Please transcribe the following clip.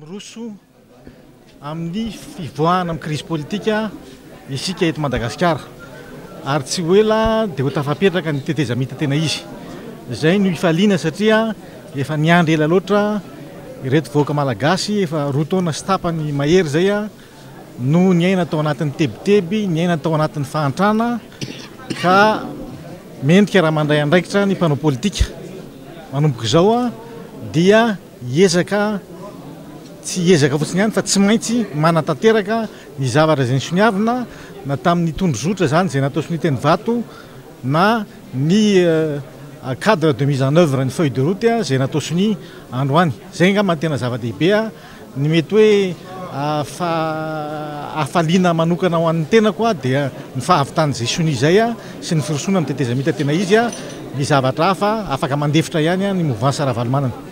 Miroso amin'ny fivoahana amin'ny krizy politika isika eto Madagasikara ary tsy ho ela dia ho tafapetraka ny tetezamita tena izy. Izay no ifaliana satria efa niandry ela loatra ireto vahoaka malagasy, efa 2 taona sy tapany mahery izay no niaina tao anatin'ny tebiteby, niaina tao anatin'ny fahantrana ka mendrika raha mandray andraikitra ny mpanao politika. Manomboka izao dia hiezaka, tsy hiezaka fotsiny ihany fa tsy maintsy manatanteraka ny zavatra izay nisoniavina na tamin'ny tondrozotra izany izay natao sonia teny Ivato na ny cadre de mise en oeuvre ny feuille de route izay natao sonia androany. Izay angamba no tena zava-dehibe. Ny mety hoe hafaliana manokana ho an'ny tenako dia ny fahavitan'izay sonia izay sy ny firosoana amin'ny tetezamita tena izy. Ny zavatra hafa afaka mandefitra ihany ny mouvance Ravalomanana.